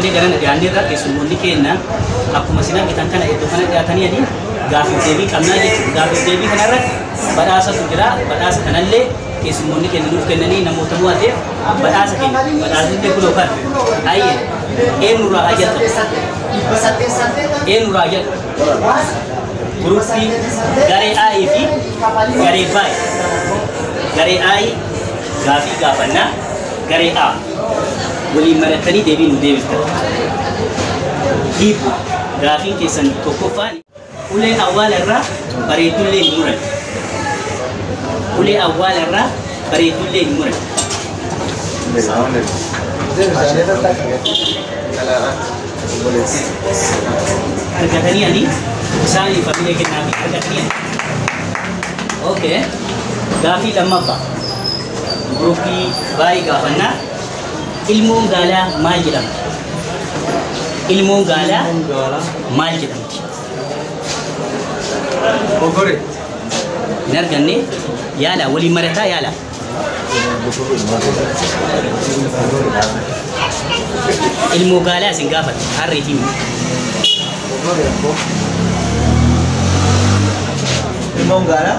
Qopheessinee gara dhiyaanneerra keessummoonni keenya akkuma isin argitan kana iddoo kana dhiyaatanii ani gaaffiif deebii qabnaa jechuudha. Gaaffiif deebii kanarratti badhaasatu jira. Badhaasa kanallee keessummoonni keenya nuuf kennanii namoota mo'ateef badhaasa kenna. Badhaasni illee kunoo kana. Hayyee eenyurraa haa jalqabu? Eenyurraa haa jalqabu? Guruppii garee A fi garee B. Garee A gaaffii gaafannaa garee A waliin mari'attanii deebii nu deebiftan. Hiiku gaaffiin keessan tokkoffaan ulee awwaala irraa bareeddullee hin muran. Ulee awwaala irraa bareeddullee hin muran. Argatanii ani isaanii familia kennaa fi argatanii ani. Okay. Gaaffii lammaffaa. Guruppii baay'ee gaafannaa. Ilmoon gaalaa maal jedhamti? Ilmoon gaalaa maal jedhamti? Ogore. Hin arganne yaala waliin marataa yaala. Ilmoo gaalaa isin gaafate harreetiin. Ilmoon gaalaa?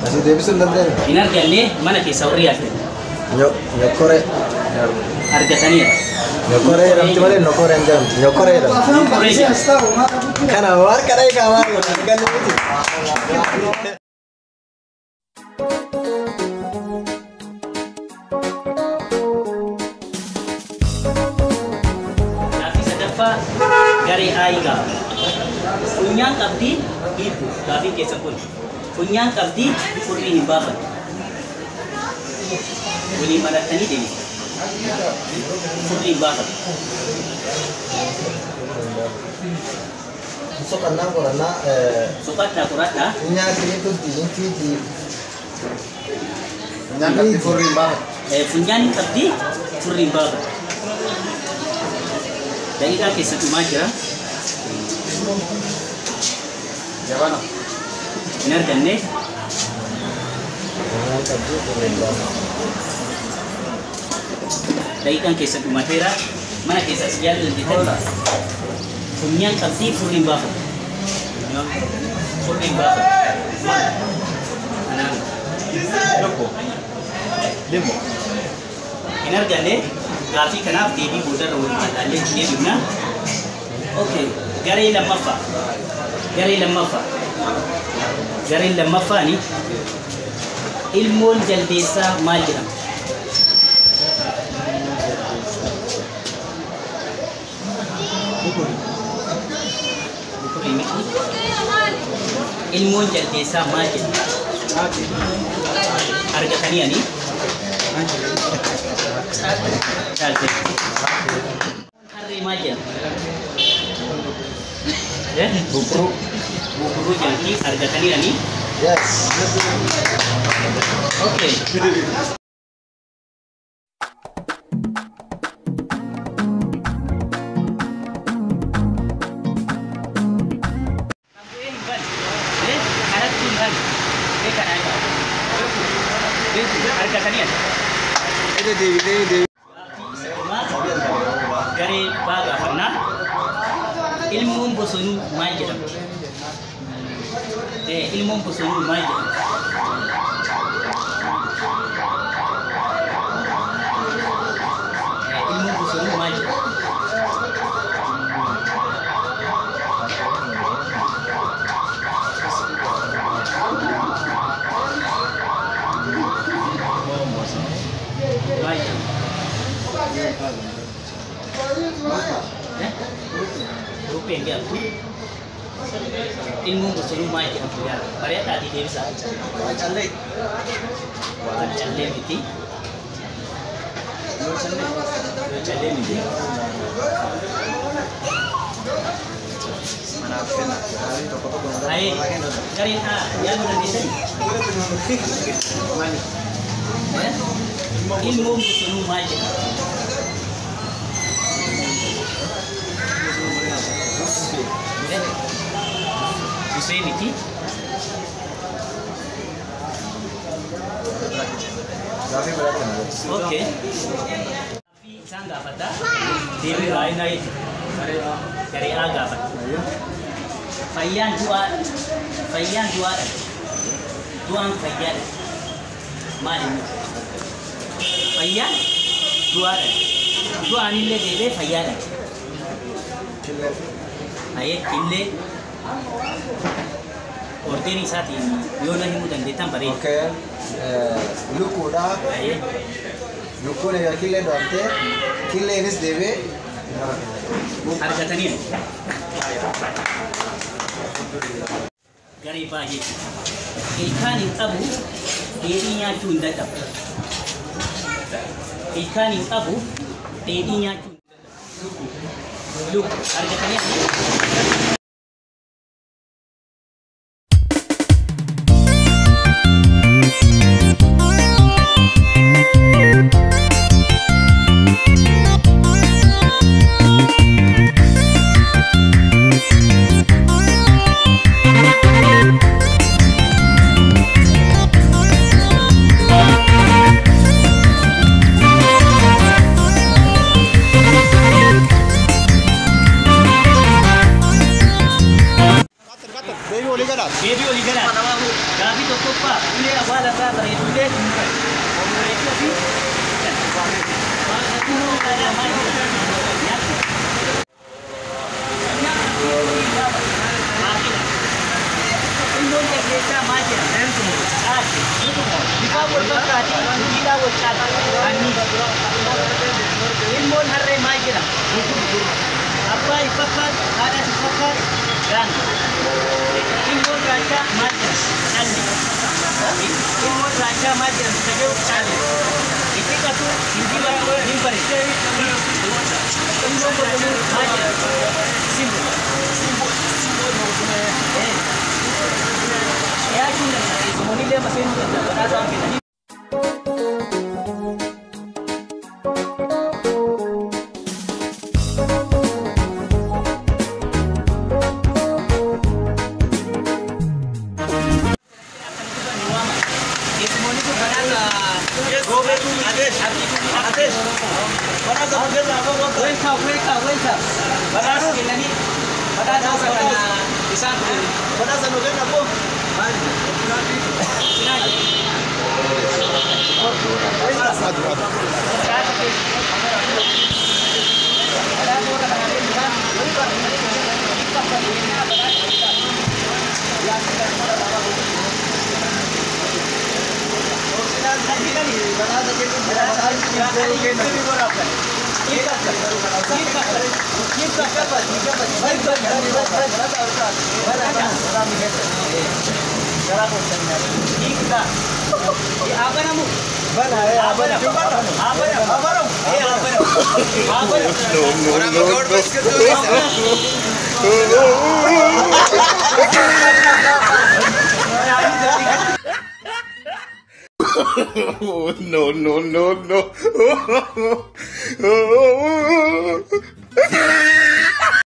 Asii deebisuu hin dandeenye. Hin arganne mana keessa warri yaaltan. Nyokoree. Argataniira. Nyokoree jedhamti malee nyokoree hin jedhamti. Nyokoree jedhamti. Kana harka dhahee qaamaa arganne miti. Gaaffii sadaffaa garee Aayii gaafa. Funyaan qabdii hiiku gaaffiin keessa kun. Funyaan qabdii furrii hin baafattu. Waliin marattanii deebisu. Furrii hin baafattu. Soqannaa qorannaa Soqadhaa qoradhaa. funyaan kiriitutti intiiti. Funyaan qabdii furrii hin baafattu. Funyaan hin qabdii furrii hin baafattu. Daqiiqaa keessa dhumaa jira. Jabana. Hin arganne Funyaan qabdii furrii hin baafattu. daqiiqaan keessa dhumateera. Mana keessa as yaaluu dandeettan. Funyaan qabdii furrii hin baafattu. Furrii hin baafattu. Kanaaf Tokko. Limo. hin arganne gaaffii kanaaf deebii boodarra waliin ilaallee deebifna. Okay, garee lammaffaa. Garee lammaffaa. Gareen lammaffaani ilmoon jaldeessaa maal jedhama? Bukurii miti. Ilmoon jaldeessaa maal jedhama? Argatanii ani? Caalte. Harree maal jedhama? Bukuruu. Bukuruu jedhamti argatanii ani? Yes. Okay. Garee baa gaafannaa. Ilmoon bosonuu maal jedhamti? Ilmoon bosonuu maal jedhamti? Ilmoon bosonuu maal jedhamti? Maal jedhamti? Ruppeen jedhamtu. Ilmoon bosonuu maal jedhamtu yaala? Bareedaadhaatii deebisaa. Callee. Callee miti. Callee miti. Manaaf kenna. Tokko tokko Ayee, gareen A yaaluu dandeessanii? Ilmoon bosonuu maal jedhama? Busee miti. Gaaffii biraatti na Okay. Gaaffii isaan gaafata. Deebii raayinaa jechuudha. Garee A gaafata. Fayyaan du'aa fayyaan du'aadha. Du'aan fayyaadha. Maal inni? Fayyaan du'aadha. Du'aan illee deebi'ee fayyaadha. Ayee killee ordeen isaatiin yoo na himuu dandeettan bareeda. Okay. Lukkuudha. Ayee Lukkuun egaa killeen dho'amtee killeenis deebi'ee argataniiru. Garee baay'ee. Ilkaan hin qabu dheedhii nyaachuu hin dadhabu. Ilkaan hin qabu dheedhii nyaachuu hin dadhabu. Lukku argatanii. Deebii olii galaati. Deebii olii galaati. Gaaffii tokkoffaa ulee awwaala irraa bareedullee bareeduu fi Ilmoon jaldeessaa maal jedhama? Caati. Bifaan wal fakkaatii jiidhaa wal caala. Anniisa. Ilmoon harree maal jedhama? Abbaa hin fakkaatu, haadhas hin fakkaatu, gaanga. Ilmoon raachaa maal jedhama? Calli. Ilmoon raachaa maal jedhama? Isa jedhu calli. Itti qatu, hin dibatu, hin bareedu. Ilmoon boqonnuu maal jedhama? Simbo. Dhiyaachuu hin danda'a. Keessumoonni illee amma seenuu danda'a. Badhaasa waan kennaniif. Keessumoonni kun badhaasa Roobeetu Adesh. Welcome, welcome, welcome. Badhaasa kennanii badhaasa kana isaan kennu. Badhaasa nu kenna koo. No, no, no, no.